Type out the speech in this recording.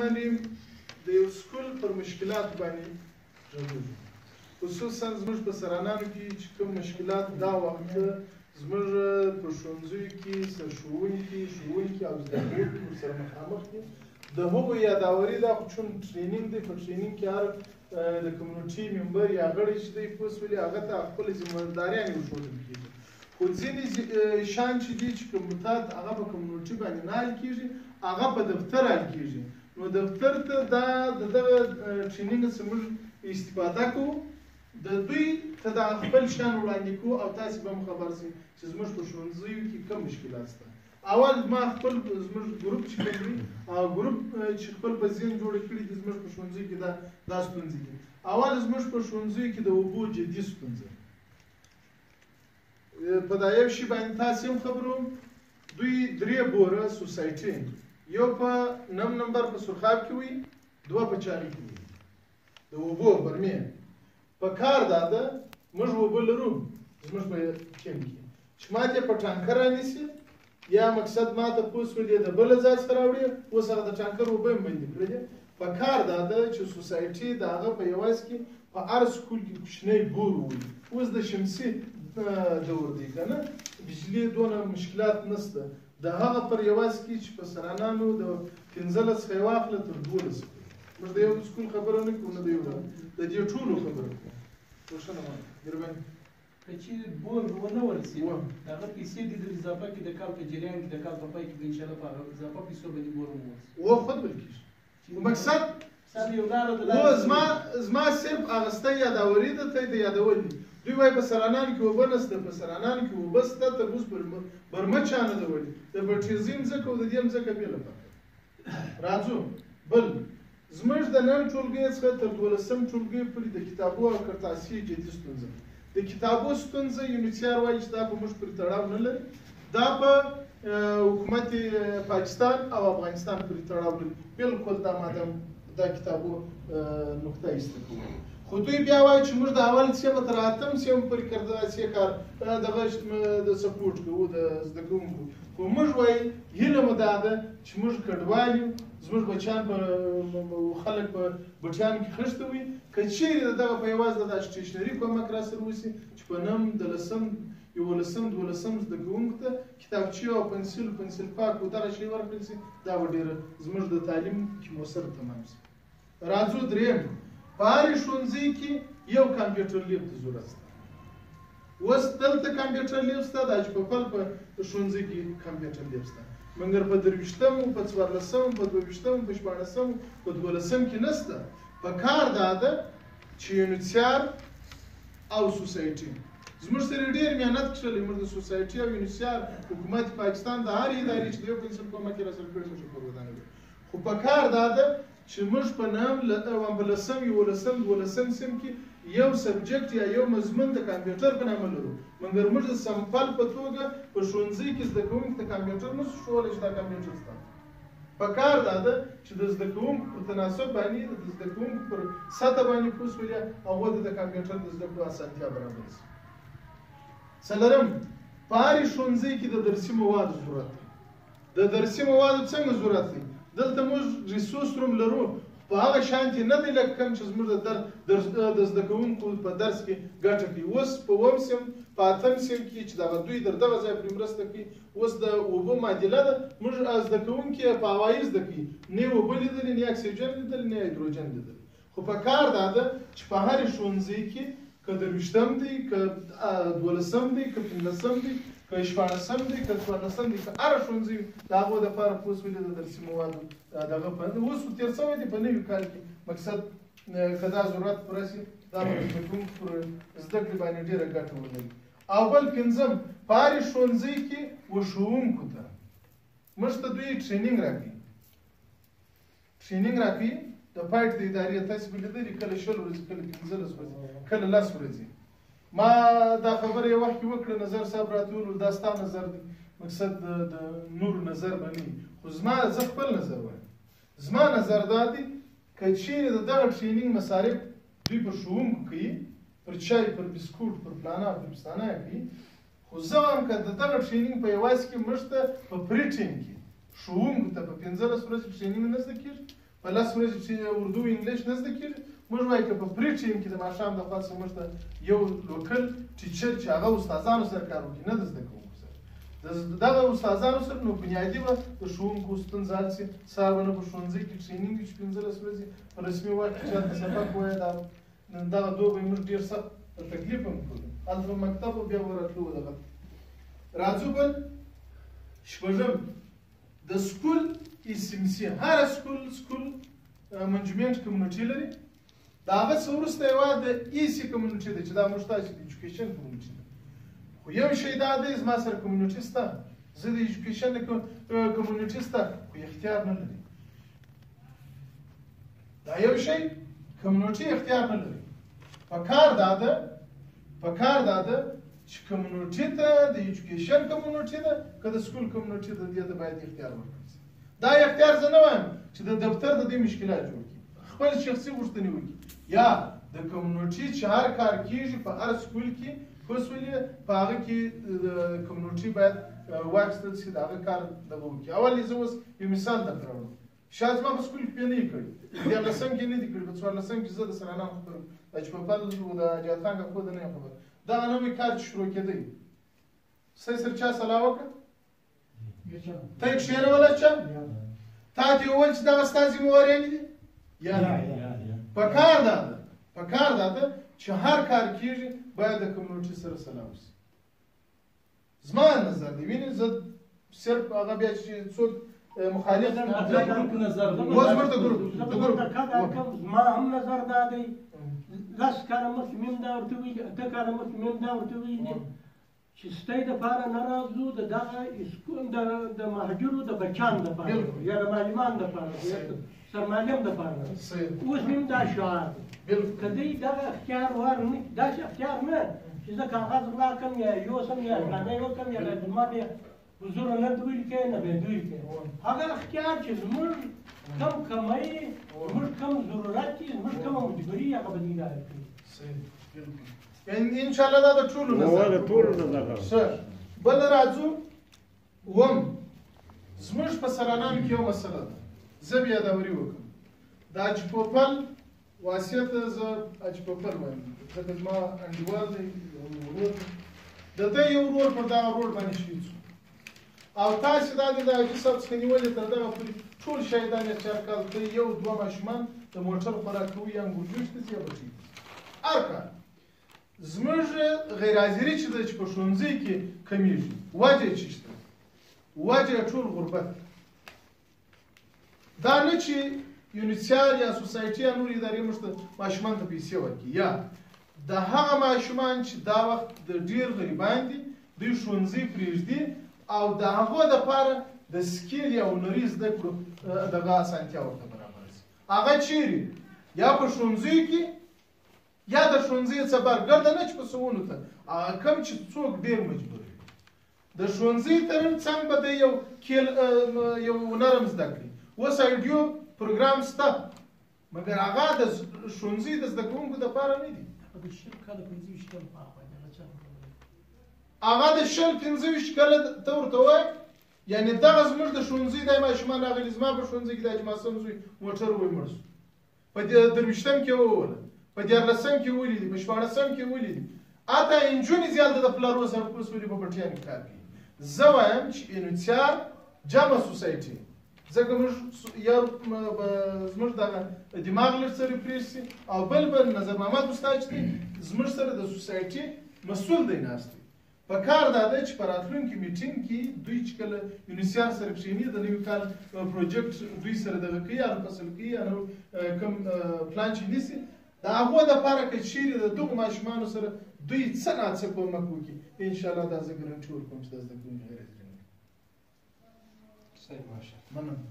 الرحمن الرحیم. د یو سکول پر مشکلات باندې غږېږو، خصوصا زموږ په سرانانو کې چې کوم مشکلات دا وخت زموږ په ښوونځیو کې سرښوونکي، ښوونکي او زده کوونکي ورسره مخامخ دي، د هغو یاداوري دا خو چون training دی، په training کې هر د community member یا غړی چې دی پوه سولې هغه ته خپلې ذمه داریانې ورښودل کېږي. خو ځینې شیان چې دي چې کوم متاد هغه په community باندې نه حل کېږي، هغه په دفتر حل کېږي. نو دفتر ته دا د دغه training څخه موږ استفاده کوو، د دوی ته دا خپل شیان وړاندې کوو او تاسې به هم خبر شئ چې زموږ په ښوونځیو کې کوم مشکلات شته. اول ما خپل زموږ ګروپ چې کوم دی، هغه ګروپ چې خپل په ذهن جوړ کړي دي زموږ په ښوونځیو کې دا ستونزې دي. اول زموږ په ښوونځیو کې د اوبو جدي ستونزه. په دا یو شي باندې تاسې هم خبروم. دوی درې بوره society، یو په نم نمبر په سرخاب کې وي، دوه په چاغي کې وي، د اوبو برمې. په کار دا ده موږ اوبه لرو زموږ په کیمپ کې، چې ماته په ټانکر رانیسي یا مقصد ماته پوه سولې د بله ځای څخه راوړي، اوس هغه د ټانکر اوبه هم بندې کړلې. په کار دا ده چې society د هغه په عوض کې په هر سکول کې کوچنی بور وولي. اوس د شمسي دور دی که نه، بجلي دونه مشکلات نشته. د هغه پر عوض کې چې په سرانانو د 15 څخه یې واخله تر 12 پورې، موږ د یو سکول خبره نه کوو، نه د یو د دې ټولو خبره کوو. روښانه وه مهرباني. که چیرې بور ونه ورسي، د هغه پیسې دې د اضافه کې د کال په جریان کې د کال په پای کې به انشاءالله په هغه اضافه پیسو باندې بور وورسي. و خود بل کېږي. خو مقصد و زما صرف اغستی یاداوري ده ته د یادول دي. دوی وایي په سرانان کې اوبه نشته، په سرانان کې اوبه شته، تر اوس برمه چا نه ده وړې. د بټیزي مځکه او د دې مځکه بېله پرته. راځو بل، زموږ د نن ټولګي څخه تر 12 ټولګي پورې د کتابو او قرطاسیې جدي ستونزه. د کتابو ستونزه یونیسیار وایي چې دا په موږ پورې تړاو نه لري، دا په حکومت پاکستان او افغانستان پورې تړاو لري. بالکل دا مادام دا کتابو نقطه ایسته کوو. خو دوی بیا وایي چې موږ د اول سیمه تر اتم سیمه پورې قرطاسیې کار دغه د سپورټ کوو د زده کوونکو. خو موږ وایي هیله مو دا ده چې موږ کډوال یو، زموږ بچیان په خلک په بټیانو کې خښته وي، که چیرې د دغه په عوض د دا stationery کومک را سره وسي چې په نم د لسم یولسم دولسم زده کوونکو ته کتابچې او پنسل پنسل پاک او دغه شی ورکړل سي، دا به ډېره زموږ د تعلیم کې موثر تمام سي. راځو درېیم، په هرې ښوونځي کې یو کمپیوټر lab ته ضرورت شته. اوس دلته کمپیوټر lab شته، د حاجي پپل په ښوونځي کې کمپیوټر lab شته، مګر په 23، په 14، په 22، په 16، په 12 کې نشته. په کار دا ده چې یونیسیار او society زموږ سره ډېر محنت کښلی. موږ د society او یونیسیار حکومت پاکستان د هرې ادارې چې د یو پنسل کومک یې راسره کړی موږ پر ودانه یو. خو په کار دا ده چې موږ په نهم په لسم یولسم دولسم سیم کې یو subject یا یو مضمون د کمپیوټر په نامه لرو، مګر موږ د sample په توګه په ښوونځي کې زده کوونکو ته کمپیوټر نه شو ښوولی چې دا کمپیوټر شته. په کار دا ده چې د زده کوونکو پر تناسب باندې د زده کوونکو پر سطح باندې پوه سولې هغو ته د کمپیوټر د زده کړو اسانتیا برابره شي. څلورم، په هرې ښوونځي کې د درسي موادو ضرورت دی. د درسي موادو څنګه ضرورت دی؟ دلته موږ resource room لرو، په هغه شانتې نه دی لکه کوم چې زموږ د زده کوونکو په درس کې ګټه کوي. اوس په اووم سیم په اتم سیم کې چې دغه دوی در دغه ځای پرې مرسته کوي، اوس د اوبو معادله ده، موږ زده کوونکي په هوایي زده کوي، نه یې اوبه لیدلې، نه یې اکسیجن لیدلې، نه یې هایدروجن لیدلې. خو په کار دا ده چې په هرې ښوونځي کې که 23 دی، که 12 دی، که 15 دی، که 16 دی، که 14 دی، که هره ښوونځي د هغو دپاره پوه سولې د درسي موادو دغه په اوس خو تېر سوی دی په نوي کال کې. مقصد که دا ضرورت پوره سي دا به زده کوونکو پر زده کړې باندې ډېره ګټه ولري. او بل پنځم، په هرې ښوونځي کې و ښوونکو ته موږ ته دوی training راکوي، training راکوي د پایټ د ادارې. تاسې به لیدلي کله 20 ورځې، کله 15 ورځې، کله 10 ورځې. ما دا خبره یو وخت کې وکړه، نظر صاحب راته وویل دا ستا نظر دی، مقصد د نورو نظر به نه وي، خو زه خپل نظر وایم. زما نظر دا دی که چیرې د دغه training مصارف دوی پر ښوونکو کوي، پر چای، پر بسکوټ، پر پلانا، پر پستانه کوي، خو زه وایم که د دغه training په عوض کې موږ ته په free time کې ښوونکو ته په 15 ورځې training نه زده کېږي، په 10 ورځې چې اردو انګلیش نه زده کېږي. موږ وایو که په پري ټیم کې د ماښام د خوا څخه موږ ته یو local teacher چې هغه استادانو سره کار وکړي، نه د زده کوونکو سره، دغه استادانو سره، نو بنیادي به د ښوونکو ستونزه حل شي. سهار به نه په ښوونځي کې training وي چې 15 ورځې په رسمي وخت کې چې هلته سبق وایي، دا دغه دوبی موږ ډېر سخت په تکلیف هم کړو. هلته به مکتب و، بیا به راتلو. دغه راځو بل شپږم د school SMC. هر school school management committee لري. د هغه څه وروسته یوه د EC committee ده چې دا موږ تاسې د education committee ده. خو یو شی دا دی، زما سره committee شته، زه د education committee شته، خو اختیار نه لري. دا یو شی committee اختیار نه لري. په کار دا ده چې committee ته د education committee ده که د school committee ده، دې ته باید اختیار ورکړل شي. دا اختیار زه نه وایم چې د دفتر د دې مشکلات جوړ کړي، خپل شخصي غوښتنې وکړي، یا د committee چې هر کار کېږي په هر school کې پسولې په هغه کې د committee باید واخیستل شي، د هغه کار دغه وکړي. اول یې زه اوس یو مثال درته راوړم. شاید زما په school کې پرې نه یې کړي، 13 کې نه دي کړي، په 14 کې زه د سرانان خبر چې په پل و د حاجات خان کاکو د نه یم خبر. دغه نوی کار چې شروع کېدی، ستا سره چا سلا وکړه؟ ته یې کښېنوله چا؟ تا ته یې وویل چې دغه ستا ذمهواریانې دي؟ یا نه؟ په کار دا ده چې هر کار کېږي باید د committee سره سلا وشي. زما نظر دی، وینې زه صرف هغه بیا چې څوک مخالف اوس زموږ د ګروپ زما هم نظر دا دی. 10 کاله مخکې مې هم دا ورته ویلي، 8 کاله مخکې مې هم دا ورته ویلي چې ستی دپاره نه راځو، د دغه د مهاجرو د بچیانو دپاره یا د معلمانو دپاره یا سرمعلم دپاره. اوس مې هم دا شعار دی، که دوی دغه اختیار ور نه کړي، داسې اختیار نه چې زه کاغذ غلا کړم یا یوسم یا فلانی وکړم یا زما بیا حضور نه دوی کې نه به دوی کې، هغه اختیار چې زموږ کم کمی، زموږ کم ضرورت دي، زموږ کومه مجبوري، هغه به دوی رعایت کړي. ان شاء الله دا د ټولو نظر، د ټولو نظر. ښه، بل راځو اووم. زموږ په سرانان کې یو مسله ده، زه بیا یادوري وکړم. د حاجي پوپل واسیه ته زه حاجي پوپل وایم، ځکه زما انډیوال دی، ورور دی. د ده یو ورور پر دغه روډ باندې شهید شو. او تاسې دا د حاجي صاحب څخه نیولې تر دغه پورې ټول شهیدان یې چې هر کال ته یو دوه ماشومان د موټر خوراک کوي، یا انګورجوش ته ځي یا بټۍ ته ځي. هر کال زموږ غیرحاضري چې ده، چې په ښوونځي کې کمېږي، وجه یې څه شته؟ وجه یې ټول غربت دی. دا نه چې یونیسیار یا سوسایټي یا نورې ادارې موږ ته ماشومان ته پیسې ورکړي، یا د هغه ماشومان چې دا وخت د ډېر غریبان دي، دوی ښوونځي پرېږدي او د هغو دپاره د skill یا هنري زده کړو دغه اسانتیا ورته برابره شي. هغه چیرې؟ یا په ښوونځیو کې یا د ښوونځیو څخه بهر، ګرده نه چې په سوونو ته، هغه کوم چې څوک ډېر مجبور وي د ښوونځي تر څنګ به دی یو کیل یو هنر هم زده کړي. اوس آیډیو پروګرام شته، مګر هغه د ښوونځي د زده کوونکو دپاره نه دي. هغه د 20 25 کاله ته ورته وایي، یعنې دغه زموږ د ښوونځي دی ماشومان راغلي، زما په ښوونځي کې د حاجي معصوم زوی موټر وی مړ شو، په 23 کې ووله، په 14 کې ولیدي، په 16 کې ولیدي. حتی نجونې ځي هلته د پلارو سره په سولې په بټیانو کې کار کوي. زه وایم چې انوڅیار جمع سوسایټي، ځکه موږ یو زموږ دغه دماغ لږ څه refresh شي، او بل به نظر محمد استاد چې دی زموږ سره د سوسایټي مسؤل دی ناست دی. په کار دا دی چې په راتلونکي meeting کې دوی چې کله یونیسیار سره کښېني، د نوي کال project دوی سره دغه کوي، هغه فصل کوي، یا نو کوم پلان چې نیسي، د هغو دپاره که چیرې د دغو ماشومانو سره دوی څه ناڅه کومک وکړي، انشاءالله دا زه ګرنټي ورکوم چې دا زده کوونکي غیر حاضري نه وي. صحیح، ماشاءالله. مننه.